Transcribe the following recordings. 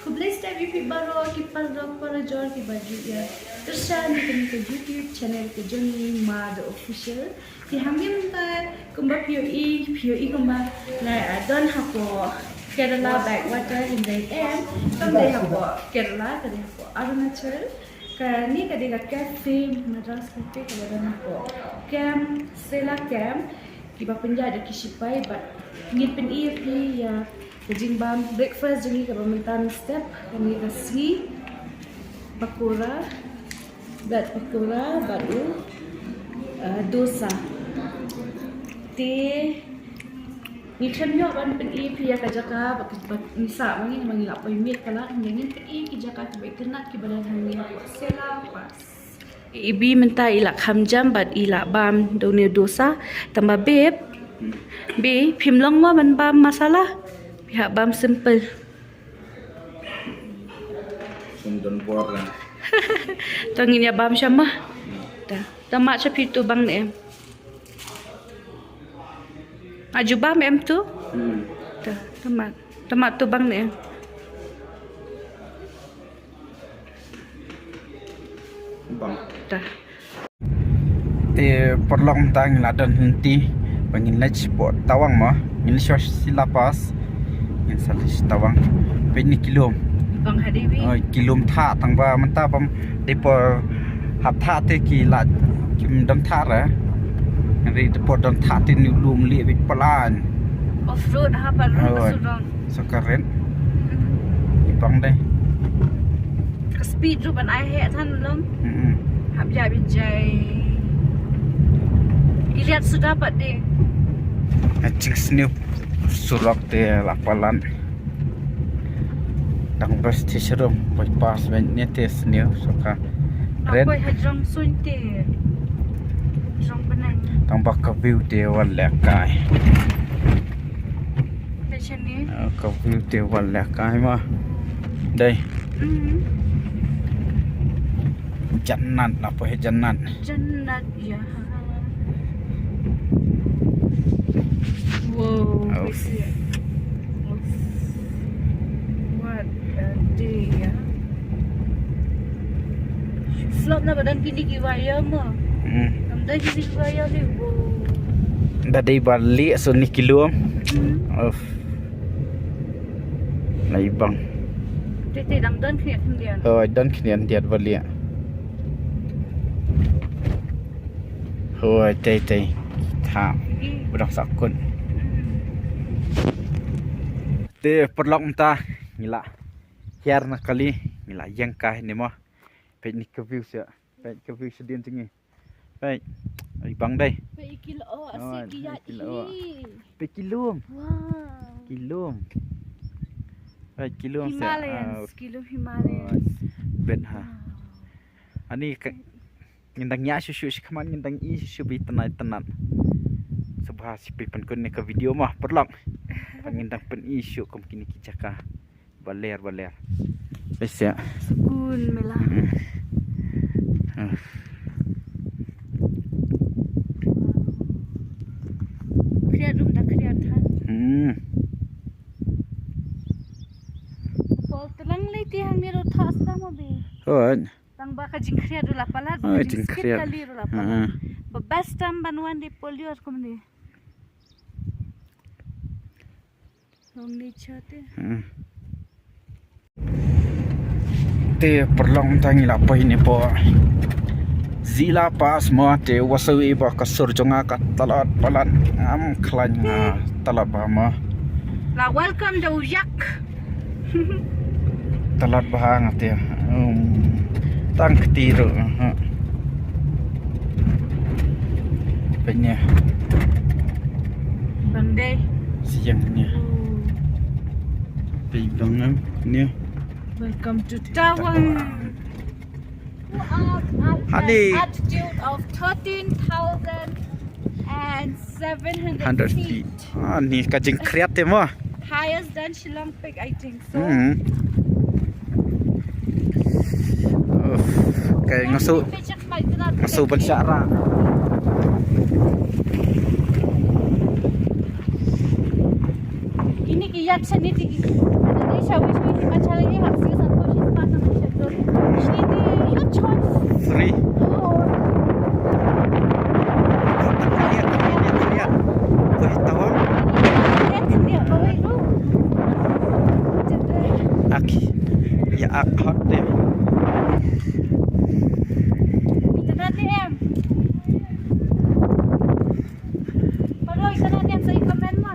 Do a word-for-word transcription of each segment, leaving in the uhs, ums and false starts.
Khublei step ïa phi baroh ki paralok parajor kiba ju ïa kyrshan ïa kane ka YouTube channel ka jong ngi Ma The Official. Te hangne mynta kumba phi ïohi, phi ïohi kumba nga, ah, don hapoh Kerala backwater, hynrei em kam dei hapoh Kerala, ka dei hapoh Arunachal. Kane ka dei ka cafe, Madras Cafe, kaba don hapoh camp, Sela Camp, kiba pynïaid da ki shipai, bad ngin pyni ïa phi ïa ka jingbam breakfast jong ngi kaba mynta mynstep, kane ka sngi pakora, bad pakora, bad u, uh, dosa. Te ngi khlem ïoh ban pyni ïa phi ïa ka jaka ba, ba ngi sah ma ngi, ma ngi la poi miet palat, hynrei ngin pyni ki jaka kiba itynnat kiba don hangne hapoh Sela Pass. I Ibi mynta i la kham jam bad i la bam da une u dosa. Tangba babe, Bi, phim long mo ban bam masala? Phi hap bam simple. Kum don bor la. To ngin ïa bam shama. Ta, ta mad sha phi tu bang ne em. Aju bam em tu? Hmm. Ta, ta mad, ta mad tu bang ne em. Bang. Ta. Te paralok mynta ngi la don hynti ba ngin leit shapoh Tawang mo, ngin leit sha Sela Pass, ngin sa leit sha Tawang. Peit ne ki lum. Bang ha dei bi. Oi, ki lum thah tangba mynta bym dei por hap thah te ki la kim don thah re. Hynrei dei por don thah te ne u lum lieh beit palat. Off road ha pa road. Oi. Sudong. Sa ka ren. Ibang dei. Ka speed ruh ban ai heh than long. Hmm. Hap ïa bin jai. Iliat suda pat dei. Ha jingsniew surok te la palat. Dang best te sharum bypass ben ne te sniew sa ka ren. Poi ha jrong suiñ te. Jrong bneng. Tangba ka view te wat lehkai. Te shane. Ah, ka view te wat lehkai ma. Dei. Hmm. Jannat, la poi ha jannat. Jannat, ya. Wow, oh. What a day, ya. Flop na ba don kine ki wire mo. Hmm. Kam don kine ki wire ni, wow. Da dei ba lieh so ne ki lum. Hmm. Of. Lai bang. Te te dang don khyndiat khyndiat. Oh, don khyndiat khyndiat ba lieh. Hoi, tei, tei. Tha. Bdok sakut. Te paralok mynta ngi la hiar na kali, ngi la ïeng kai ne mo. Peit ne ka view sha. Peit ka view shadien jong ngi. Peit. Ai bang dei. Peit ki lyoh, oh, asi ki ïa ki lyoh. Peit ki lum. Wow. Ki lum. Peit ki lum sha. Himalayas, ah, ki lum Himalayas. Oh, bet ha. Wow. Ani ka Ngin dang ïa shu shu shi khmat ngin dang i shu shu bi tnat tnat. Sngewbha shi phi pynkut ne ka video ma paralok. Ngin dang pyni shu kum kine ki jaka. Baler baler. Bese. Sukun mela. Hmm. Ah. Khriat rum da khriat than. Hmm. Pol tlang lei ti hangne ruh thah sa ma bi. Hoi. Tang ba ka jingkhriat ruh la palat, ba ka jingskit kali ruh la palat. Ba best tam ban wan dei polio ar kumne. Long ni chate. Te paralok tang ila poi ne po. Sela Pass mo te wa sawi ba ka sur jong nga ka tlot palat ngam khlaiñ nga tlot ba mo. La welcome da u yak. Tlot bha nga te. Um, tang kti ruh, ha. Peit ne. Bang dei. Siang ne. Oh. Peit bang ne. Welcome to Tawang. Honey. At an altitude of thirteen thousand and seven hundred feet. Ah, ni ka jingkhriat te mo. Highest than Shillong Peak, I think so. Hmm. Uff, kai nga shu, nga shu ban shah rah. Kine ki ïaid shane te ki. Dei shawi shawi ki ma chale ki hap Ak, ïa ak hot te. Itynnad ne em? Paralok, itynnad ne em, sa ïa comment ma.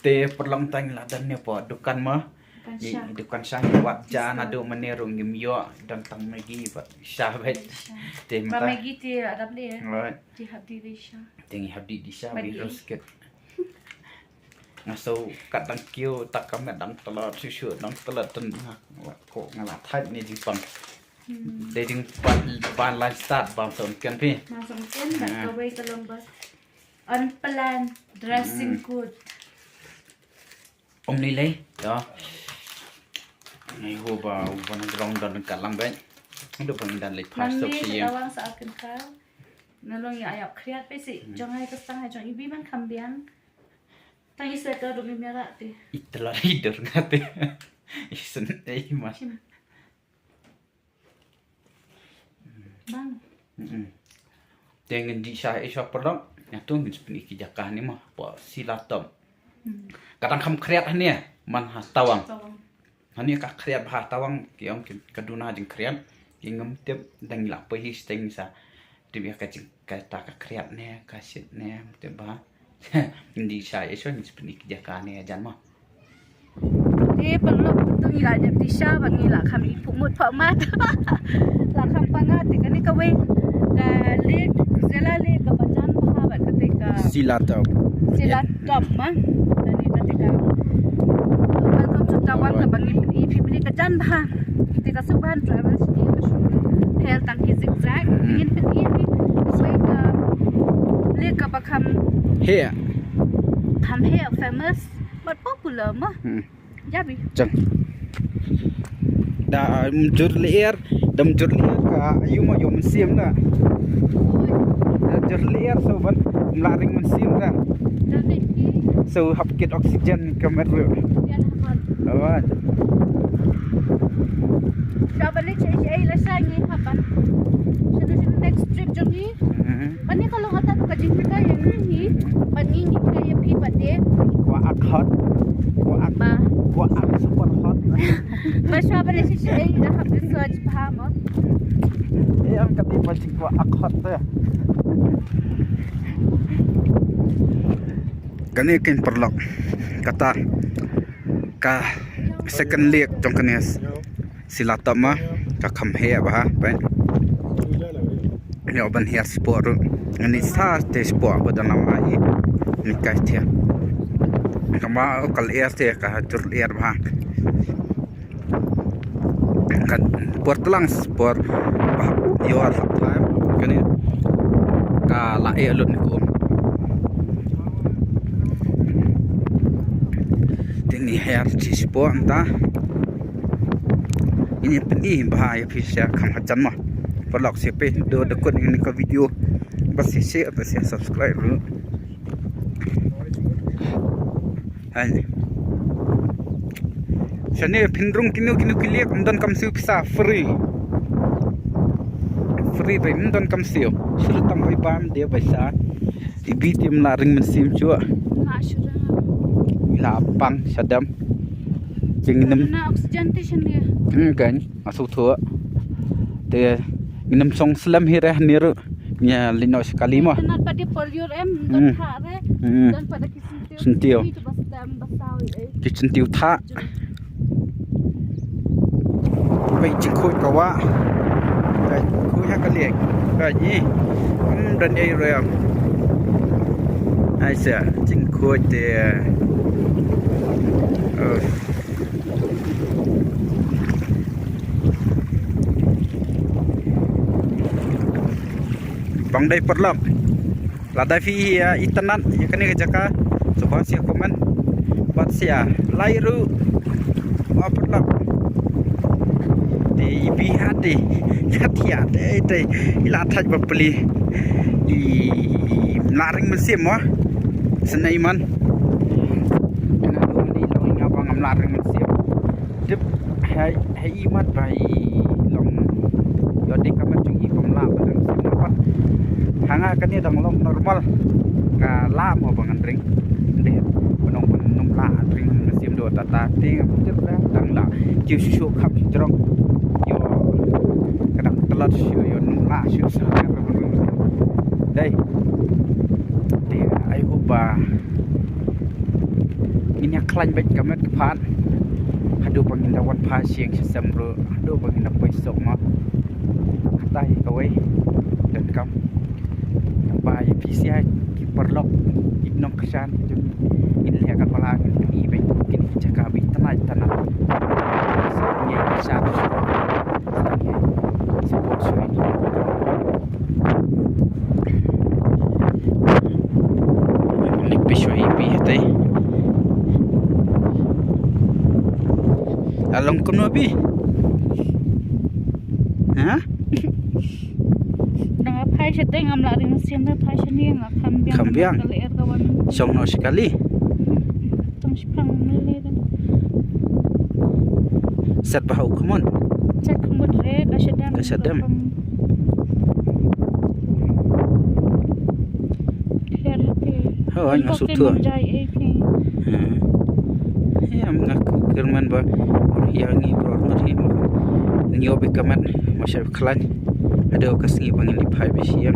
Te paralok, tang la don ne hapoh dukan ma. Dukan sha. Dukan sha, wat ja naduh mynne ruh ngim ïoh, don tang Maggi bad sha bad. Te mynta Maggi te adam dei. Right. Te hap dei sha. Te ngi hap dei sha, bad virus kit. Nga sngew kat dang kiew, ta ka met dang tlot, shuh shuh dang tlot, tang nga la, ko nga la thait ne jingpang. Hmm. Dei jingpang ban lai start bam song ken phi. Bam song ken, bad kawei ka long ba unplanned dressing code. Ym lei lei, ya. Ngi ho ba, ba na ground don ka lang bad. Ngi do pang dan lei pas tok si. Tawang sa akan ka. Na long ïa ïap khriat pe si. Jong ai ka stang ai jong ibi man kham biang. Tang i sweater dum i miara te. I tla i dur nga te. I sen ei ma. Bang. Mm-mm. Te ngin dih sha, eh, sha paralok. Ïa tu ngin sa pyni ki jaka ni ma. Hapoh Silatop. Hmm. Ka dang kham khriat hangne man ha Tawang. Tawang. Hangne ka khriat bha ha Tawang, ki ong ki ka duna jingkhriat. Ki ngam tip dang la poi hi steng sa. Tip ïa ka jing, kata ka khriat ne, ka shit ne, tip bha. Ngin dih sha, eh, sha ngin sa pyni ki jaka ne jan ma. Te paralok, to ngi la dep dih sha bad ngi la kham ïa phuh mut phuh mat. La kham panga te kane kawei ka lake, Zella Lake kaba jan bha bad kata ka Silatop. Silatop ma. Kane kata ka Welcome to Tawang kaba ngi ïa phi ka jan bha. Te ka suk ban travel sini. Hel tang ki zigzag. Ngin pyn-i phi kawei ka lake kaba kham heh. Kham heh, famous. Bad popular ma. Hmm. Jabi. Chang. Da, um, jur lyer, dam jur lyer ka ayu ma ïoh mynsiem da. Da jur lyer so ban, um la ring mynsiem da. So hap kit oxygen ka met ruh. Awan. Sha ban leit sha ei ei la sha ngi hap ban. Sha next trip jong ngi. Ban ïa ka long ata ka jingkyrkhu ïa ngi hi. Ban ngi ngi ka ïa phi pat de. Kwah ak hot. Kwah ak. Ba. Kwah ak super hot. Ba shuwa ba ne shi shi ei da hap de search bha mo. Eh, am kati ba jingkwah ak hot te. Kane kin paralok. Kata ka second leg jong kane. Silatop ma, ka kham heh bha, peit. Ïoh ban hiar sport ruh. Ngin sa te sport ba dang lam ai. Ni kai te. Kama ka lyer te ka jur lyer bha. Ka por tlang sport ba ïoh hap time kane ka la e lut ni kum. Te ngi hiar chi sport ta. Ini pyni bha ïa phi sha kham hajan ma. Paralok sha phi do da kut ini ka video. Ba share, ba share, subscribe ruh. Hai. Shane phin rung kino kino ki lake ym don kam siew pisa free. Free dei ym don kam siew. Shu tang bai bam de bai sa. Ibi te ym la ring mynsiem shuh. Nga shu dang. La pang sha dam. Jing ngin ym. Na oxygen te shane. Hmm, kan. Nga shu thuh. Te ngin ym shong slem hi re hangne ruh. Nga leit noh shi kali mo. Te nat pat de por ïur em don tha re. Don pat de ki syntiew. Syntiew. Ki ba stem ba saw ei. Ki syntiew tha. Wei jingkhuid ka wah. Ka khuid ha ka lieng. Ka ngi. Ym don ei ruh em. Ai sa jingkhuid te. Bang dei paralok. Lada phi ïa itynnad ïa kane ka jaka, sngewbha share, comment bad share, like ruh. Wa paralok. Te ibi ha te ïa te ïa te te i la thait ba pli. I la ring mynsiem mo. Snei man. Nga dum di long nga ba ngam la ring mynsiem. Dep hai hai i mat ba i long. Yo di ka mat jong i pom la ba dang sim na pat. Hanga kane dang long normal. Ka la mo ba ngan ring. Deh ba nong ba nong la ring. Ta ta ting tip la dang la. Kiew shu shu khap jrong. Ïoh ka dang tlot shu ïoh num la shu sa. Dei. Te ai u ba ngin ïa khlaiñ beit ka met ka phad. Haduh ba ngin da wan phai sha ïing sha sem ruh, haduh ba ngin da poi sok ma. Kata hi kawei. Donkam. Ba ïa phi sha ki paralok, ki nongkyrshan jong ngi, ngin leh katba lah, ngin pyni beit kine ki jaka ba itynnat itynnat. Sa ngin kyrshan shuwa. Sa ngin support shuwa. Nik phi shuwa ïa phi hate. La long kumno phi? Ha? Dang phai shatei, ngam lah ring sien, phai shane nga kham biang. Kham biang. Ka lyer ka wan. Shong noh shi kali. Tang shipang mele dan. Set ba hau khmon. Set khmon re, ka shadem. Ka shadem. Kher hati. Hoi, nga shu thua. Jai ei phi. Hmm. Ïa, nga kyrmen ba ïa ngi bor ngi hi. Ngi obi kamat ma sha khlaiñ. Haduh ka sngi ba ngin ïa phai bishim.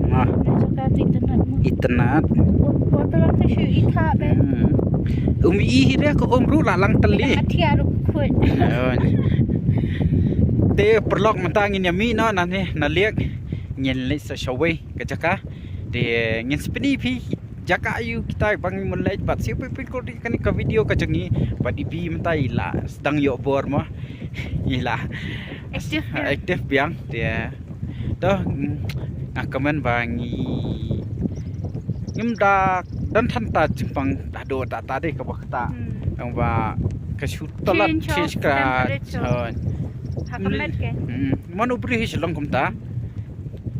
Ma. Jaka ti itynnat ma. Itynnat. Botol ka shu itha be. Hmm. Um i hi de ko um ruh la lang teli. Athia ruh khut. Hoi. Te paralok mynta ngin ïa mih noh na ne na liek. Ngin leit sa shawei ka jaka. Te ngin sa pyni phi jaka aïu kita ba ngin mut leit bad shu pynkhih kane ka video ka jong ngi bad i Bi mynta i la sdang ïoh bor mo. I la active biang. Active biang te. To nga kmen ba ngi ngim da don than ta jingpang da do ta ta de ka ba kata. Hmm. Ang ba ka shu tolat change of temperature. Ha ka met ke. Hmm. Mano bri hi shlong kumta.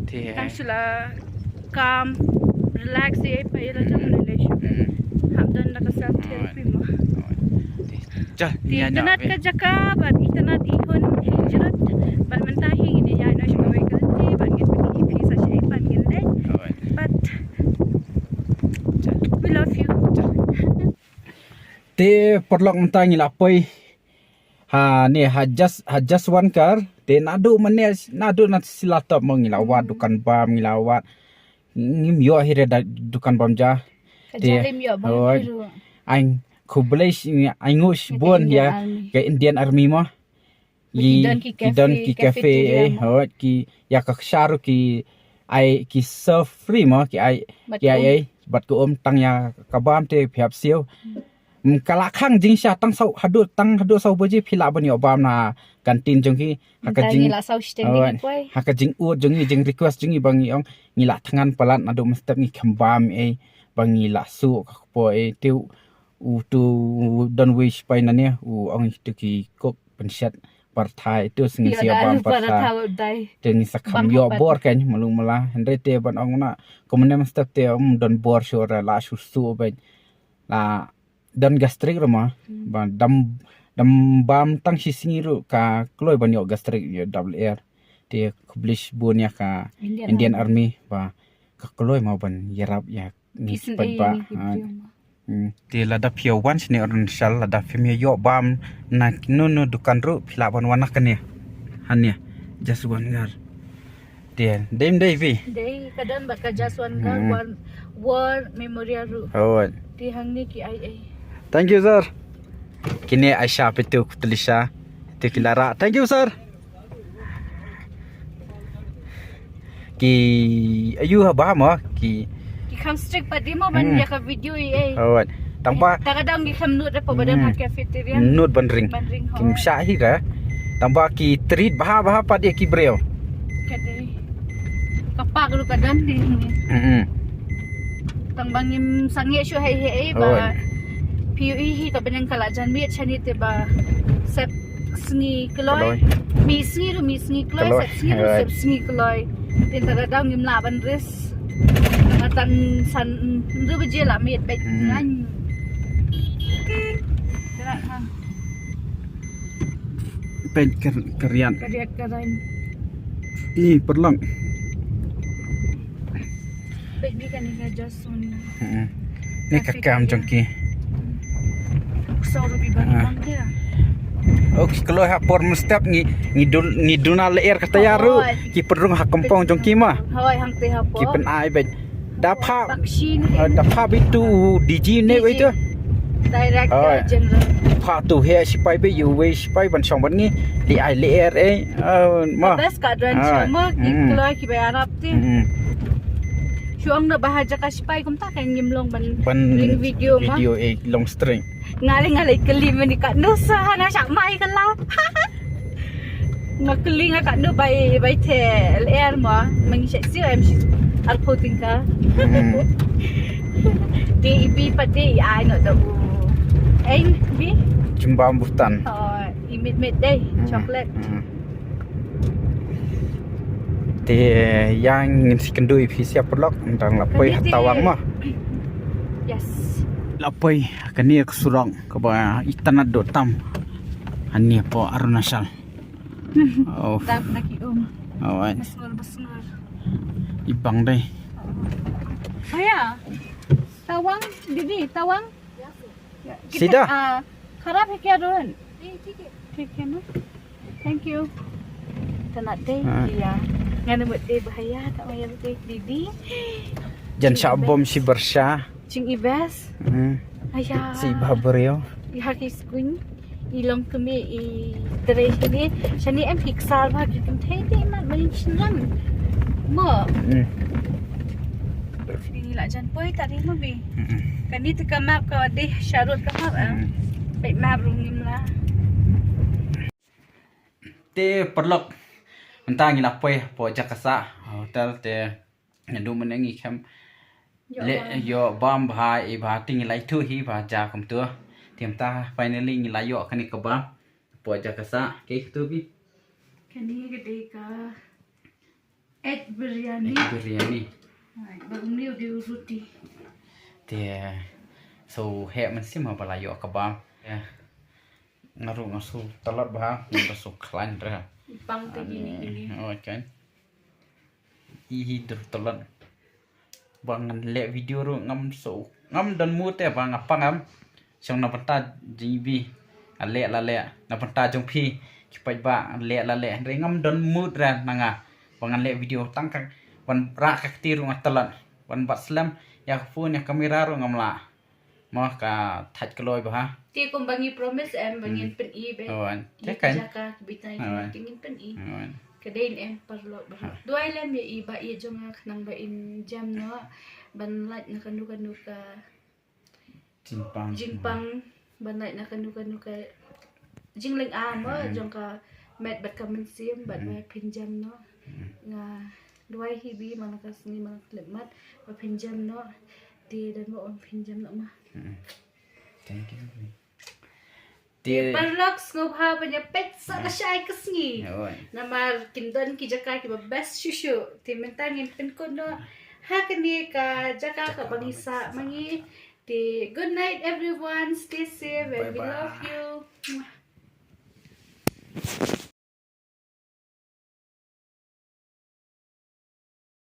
Te. Tang shu la calm, relax ïa pa ïa la jong relationship. Hap don da ka self therapy mo. Chal, ti ïa nya itynnat ka jaka bad itynnat i hun i jrut bad mynta hi ngin ïa noh sha kawei ka lynti bad ngin pyni ïa phi sa shaei pat ngin leit. Bad we love you. Te paralok mynta ngi la poi ha ne ha Jas ha Jaswant Garh. Te naduh mynne naduh na Silatop mo ngi la wad dukan bam ngi la wad. Ngim ïoh hi re da dukan bam ja. Ka te jalim ïoh bam hoi. Ai khublei ai nguh shibun ïa ka Indian Army mo. Ki don ki cafe, ki don ki cafe, cafeteria mo. Hoi ki ïa ka kshaw ki ai ki serve free mo ki ai ki ai ai bad ka um tang ïa ka bam te phi hap siew. Ka la khang jingshisha tang saw haduh tang haduh saw baje phi lah ban ïoh bam na canteen jong ki. Ha ka jing ha ka jing ut jong ngi jing request jong ngi ba ngi ong ngi la thngan palat naduh mynstep ngi khlem bam ei ba ngi la suh ka kpo ei te u tu don wei sipai na ne u ong tu ki kok pynshet pyrthai tu sngi sia bam pyrthai. Te ngi sa kham ïoh bor kan malu mala hynrei te ban ong na kumne mynstep te um don bor shuh la shu suh ban la don gastric ruh ma ba dam dam bam tang shi sngi ruh ka kloi ban ïoh gastric ïoh double air. Te khublei shibun ïa ka Indian Army ba ka kloi ma ban ïarap ïa ngi spat ba. Te lada phi wan shane Arunachal lada phim ïoh bam na kino kino dukan ruh phi lah ban wan na kane. Hangne Jaswant Garh. Te dei dei phi. Dei ka don bad ka Jaswant Garh War Memorial ruh. Oh. Te hangne ki ai ai. Thank you sir. Kine Aisha pitu kutlisha. Te ki lara. Thank you sir. Ki ayu haba mo ki ki kham strict pat di mo ban ïa ka video i ei. Oh. Tang ba ta ka dang ki kham nud pa ba dang ha cafeteria. Nud ban ring. Ban ring. Kim sha hi ka. Tang ba ki treat bha bha pat ïa ki briew. Ka dei. Ka pak lu ka don di ni. Hmm. Tang ba ngim sangeh shu hei hei ba. Phi ïoh hi ka bneng ka la jan miet shane te ba sep sngi kloi. Mi sngi ruh mi sngi kloi, sep sngi ruh sep sngi kloi. Te ta da dang ngim lah ban risk. Nga tan san ruh baje la miet beit ngan. Peit ka riat. Ka riat ka rain. Ih, paralok. Peit ni ka ni ka Jaswant. Ni ka kam jong ki. Saw rubi bang bang dia. Ok, kloi ha por mynstep ngi ngi dun ngi duna lyer kata ïa ruh. Hoi. Ki pynrung ha kampong jong ki ma. Hoi, hangta ha por. Ki pynai bad. Da pha. Bakshi ni. Ah, da pha bitu D G ne wei tu. Director General. Pha tu he sipai be yu wei sipai ban shong ban ngi. Li ai lyer eh. Ah, ma. Best ka don shong ma ki kloi ki ba ïarap ti. Shong na ba ha jaka sipai kumta kan ngim long ban ring video ma. Video eh long string. Nga lei nga lei kylli mynne katno sa hana shah mai ka la. Nga kylli nga katno bai bai the lyer ma mynne sha siew em shi arphew tyngka. Te i bi pat te i ai noh da u. Ei bi. Jimbam Bhutan. Oh, i mit mit dei chocolate. Te ïa ngin sa ïakynduh ïa phi sha paralok, ngan la poi ha Tawang ma. Yes. La poi kane ka surok kaba itynnad doh tam. Hangne hapoh Arunachal. Oh. Tap na ki um. Oh, ai. Basngur basngur. I bang dei. Oh ya. Tawang, didi, Tawang. Sida. Ah, kharap hai kya, Rohan? Nahi, thik hai. Thik hai na? Thank you. Tana dei ya. Ngana mut dei bahaya ta maya dei didi. Jan sha bom shi barsha. Jing i best. Hmm. Aya. Si ba brio. I ha ki skuin. I long kami i trei shani. Shani em ki ksar ba ki kynthei te mat main shnam. Mo. Hmm. Ni la jan poi tari mo bi. Hmm. Kani te ka map ka dei sharut ka map ah. Hmm. Peit map rung nim la. Te paralok. Mynta ngi la poi hapoh Jakasa hotel te. Naduh mynne ngi khlem leh ïoh bam bha i bha te ngi la ïathuh hi ba ja kumtu. Te mynta finally ngi la ïoh kane ka bam. Hapoh Jakasa. Kaei katu bi? Kane ka dei ka egg biryani. Egg biryani. Hai, ba um liu dei u roti. Te so heh mynsiem ba la ïoh ka bam. Te nga ruh nga shu tlot bha, nga shu khlaiñ re. Pang te ini ini. Oh, kan. Ih, dur tlot. Ba ngan leh video ruh ngam so, ngam don mood te ba nga pang em. Shong na bynta jong i bi. Nga leh la leh na bynta jong phi. Ki paidbah nga leh la leh. Hynrei ngam don mood re na nga ba ngan leh video tang ka ban rah ka kti ruh nga tlot. Ban bat slem ïa ka phone ïa ka camera ruh ngam lah. Mo ka thait kloi bha. Te kum ba ngi promise em ba ngin pyn-i be. Te kan. Jaka ki bitai ki ngin pyn-i. Ka dei em paralok ba. Duwai lem ïa i ba i jong nga khnang ba in jem noh ban lait na kano kano ka jingpang. Jingpang ban lait na kano kano ka jinglynga mo jong ka met bad ka mynsiem bad ba phin jem noh. Nga duwai hi bi man ka sngi man ka khyllipmat ba phin jem noh. Te don ba ym phin jem noh ma. Thank you. Te paralok sngewbha ban ïa peit sa lashai ka sngi. Namar kin don ki jaka kiba best shuh shuh. Te mynta ngin pynkut noh ha kane ka jaka kaba ngi sah ma ngi. Te good night everyone. Stay safe and we love you.